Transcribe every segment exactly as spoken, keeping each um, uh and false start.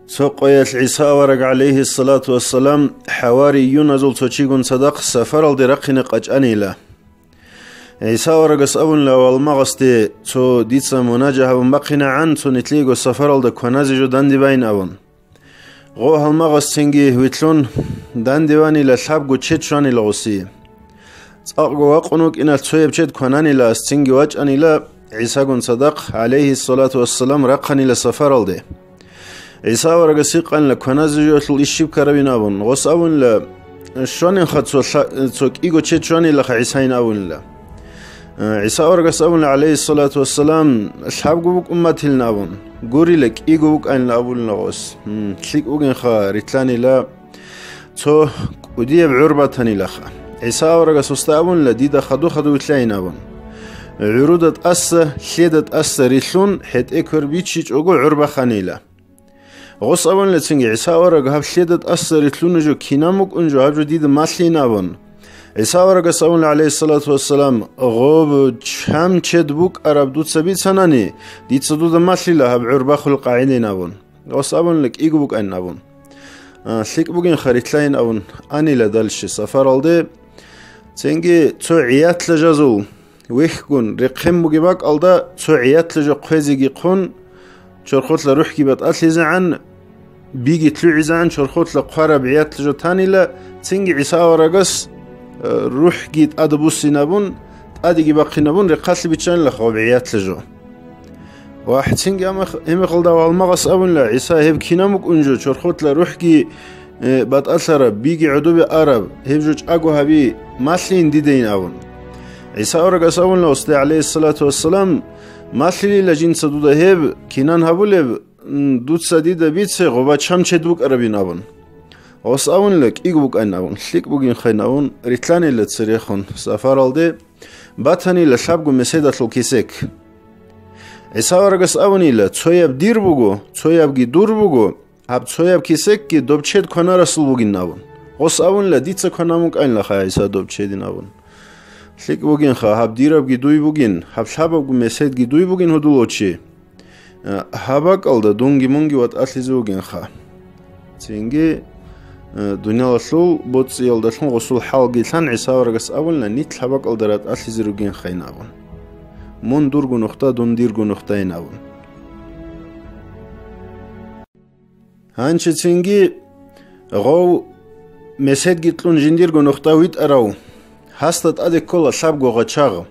Цо къоялъ ГӀиса авараг, гӀалайгьиссалату вассалам, хӀаварийюназул цо чигун цадахъ сафаралде рахъине къачӀанила. ГӀиса аварагас абунила гьалмагъасде, цо дица мунажа гьабун бахъинегӀан, цо нилъего сафаралда кваназе жо данде байин абун. Гъо гьалмагъас цинги вилълъун, данде ванила, лъабго чед щванила гъосие. ЦӀакъго вакъун вукӀиналъ цояб чед квананила, ас цинги вачӀанила, ГӀисагун цадахъ, гӀалайгьиссалату вассалам, рахъанила сафаралде. ГӀиса аварагас гьикъанила, кваназе жоялъул иш щиб ккарабин абун. Гъос абунила, щванинха цо лъа-, цо кӀиго чед щванилаха ГӀисайин абунила. Э, ГӀиса аварагас абуна, гӀалайгьиссалату вассалам, лъабго букӀун батилин абун. Гурила, кӀиго букӀанила абулин гъос. М, лъикӀ бугинха, рилълъанила, цо кӀудияб гӀур батанилаха. ГӀиса аварагас гъосда абунила, дида хаду-хаду вилълъайин абун. ГӀуруда тӀаса, лъеда тӀаса рилълъун, хӀетӀе квер бичичӀого гӀур баханила. Гъос абунила цинги, ГӀиса авараг, гьаб лъеда тӀаса рилълъуна жо, кинан букӀун жо, гьаб жо дида малъин абун. ГӀиса аварагас абуна, гӀалайгьиссалату вассалам, гъоб чам чед букӀараб дуца бицанани, дица дуда малъила гьаб гӀур бахулеб къагӀидайин абун. Гъос абунила, кӀиго букӀанин абун. А, лъикӀ бугинха, рилълъайин абун, анила далщи сафаралде. Цинги цо гӀиятлъа жазул вехьгун рехъен бугеб бакӀалда, цо гӀиятлъа жо хъвезеги хъун, чорхолъа рухӀги батӀалъизегӀан, биги лъугӀизегӀан чорхолъа хъвараб гӀиятлъа жо танила, цинги ГӀиса аварагас, э, рухӀги тӀаде буссинабун, тӀадеги бахъинабун, рехъалъе биччанилаха гъоб гӀиятлъа жо. Ва гьецинги гьамах-, гьебмехалда гьалмагъас абунила, ГӀиса, гьеб кинаб букӀун жо, чорхолъа рухӀги, э, батӀалъараб, биги гӀодобе араб, гьеб жо чӀаго гьаби, малъин дидайин абун. ГӀиса аварагас абунила гъосда, гӀалайгьиссалату вассалам, малъилила жинца дуда гьеб, кинан гьабулеб, м, дуца дида бице, гъоба чам чед букӀарабин абун. Гъос абунила, кӀиго букӀанин абун, лъикӀ бугинхайин абун, рилълъанила церехун сафаралде, батанила лъабго меседалъул кесек. ГӀиса аварагас абунила, цояб дир буго, цоябги дур буго, гьаб цояб кесекги доб чед кванарасул бугин абун. Гъос абунила, дица кванан букӀанилаха, ГӀиса, доб чедин абун. ЛъикӀ бугинха, гьаб дирабги дуй бугин, гьаб лъабабго меседги дуй бугин, гьудулав чи. Э, гьаб бакӀалда дунги-мунги ватӀалъизе вугинха. Цинги, э, дуниялалъул боцӀиялдалъун гъосул хӀалги лъан, ГӀиса аварагас абуна, нилъ гьаб бакӀалда ратӀалъизе ругинхайин абун. Мун дурго нухда, дун дирго нухдайин абун. Гьанчи цинги гъов меседги кьун жиндирго нухда витӀарав, гьасда тӀаде ккола лъабго гъачагъ.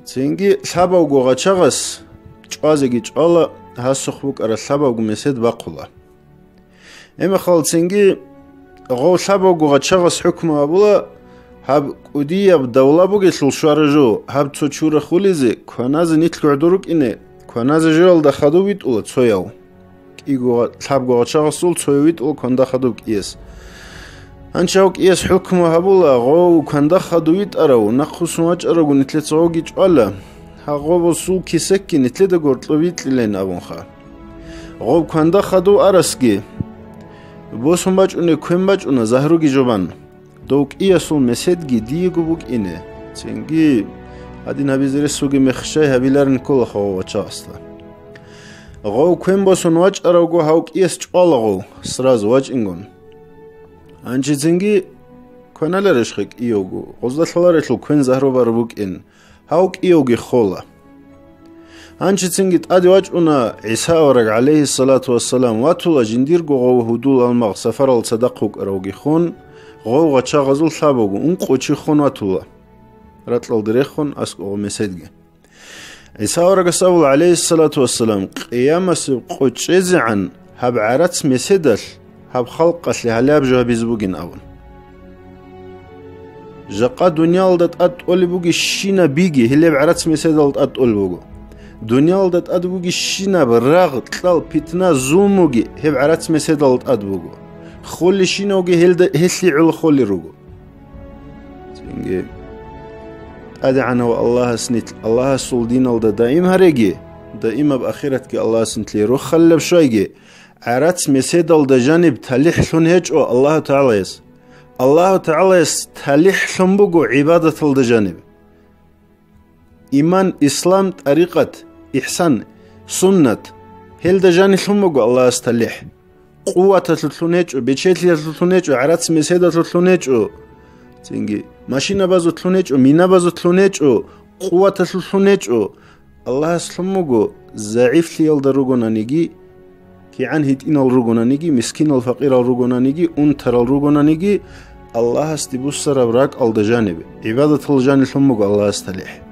Цинги лъабавго гъачагъас чӀвазеги чӀвала, гьасухъ букӀараб лъабавго месед бахъула. Гьебмехалцинги гъов лъабавго гъачагъас хӀукму гьабула, гьаб кӀудияб давла бугелъул щвара жо, гьаб цо чура хулизе, кваназе нилъго гӀодор рукӀине, кваназе жоялда хадув витӀула цояв. КӀиго, лъабго гъачагъасул цояв витӀула кванда хадуб кӀияс. Гьанчи гьав кӀияс хӀукму гьабула, гъов кванда хадув витӀарав, нахъвуссун вачӀаравго нилъеца гъовги чӀвала, гьагъобасул кесекги нилъеда гъоркьо витӀилин абунха. Гъов кванда хадув арасги, босун бачӀунеб квен бачӀуна загьруги жубан. Дов кӀиясул меседги диего букӀине, цинги гьадин гьабизе рес вугеб мех щай гьабиларин кколаха гъов гъачагъасда. Гъов квен босун вачӀаравго гьав кӀияс чӀвала гъов, сразу вачӀингун. Гьанчи цинги кваналарищха кӀиявго, гъозда лъаларелъул квен загьру бараб букӀин, гьав кӀиявги хола. Гьанчи цинги тӀаде вачӀуна ГӀиса авараг, гӀалайгьиссалату вассалам, ватула жиндирго гъов гьудул-гьалмагъ сафарал цадахъ вукӀаравги хун, гъов гъачагъазул лъабавго ункъо чи хун ватула, ракьалде рехун аскӀов меседги. ГӀиса аварагас абула, гӀалайгьиссалату вассалам, къиямасеб къо чӀезегӀан гьаб гӀарац меседалъ гьаб халкъалъе гьалаб жо гьабизе бугин абун. Жакъа дуниялалда тӀад тӀолеб бугебщинаб биги гьелеб гӀарац меседалда тӀад тӀолеб буго. Дуниялалда тӀад бугебщинаб рагъ, кьал, питна, зулмуги гьеб гӀарац меседалда тӀад буго. Холелщинавги гьелда, гьелъие гӀоло холел руго. Цинги ТӀадегӀанав Аллагьас нилъ Аллагьасул диналда даим гьареги, даимаб ахиратги Аллагьас нилъее рохалилаб щвайги, гӀарац меседалда жаниб талихӀлъун гьечӀо Аллагьу ТагӀалаяс. Аллагьу ТагӀалаяс талихӀлъун буго гӀибадаталда жаниб. Иман, ислам, тӀарикъат, ихсан, суннат, Гьелда жанилъун буго Аллагьас талихӀ. Къуваталъулъун гьечӀо, бечелъиялъулъун гьечӀо, гӀарац-меседалъулъун гьечӀо. Цинги машинабазулъун гьечӀо, минабазулъун гьечӀо, къуваталъулъун гьечӀо. Аллагьас лъун буго, загӀифлъиялда ругонаниги, кигӀан гьитӀинал ругонаниги, мискинал-факъирал ругонаниги, унтарал ругонаниги, Аллагьасде буссараб ракӀалда жанибе, гӀибадаталда жанилъун буго Аллагьас талихӀ.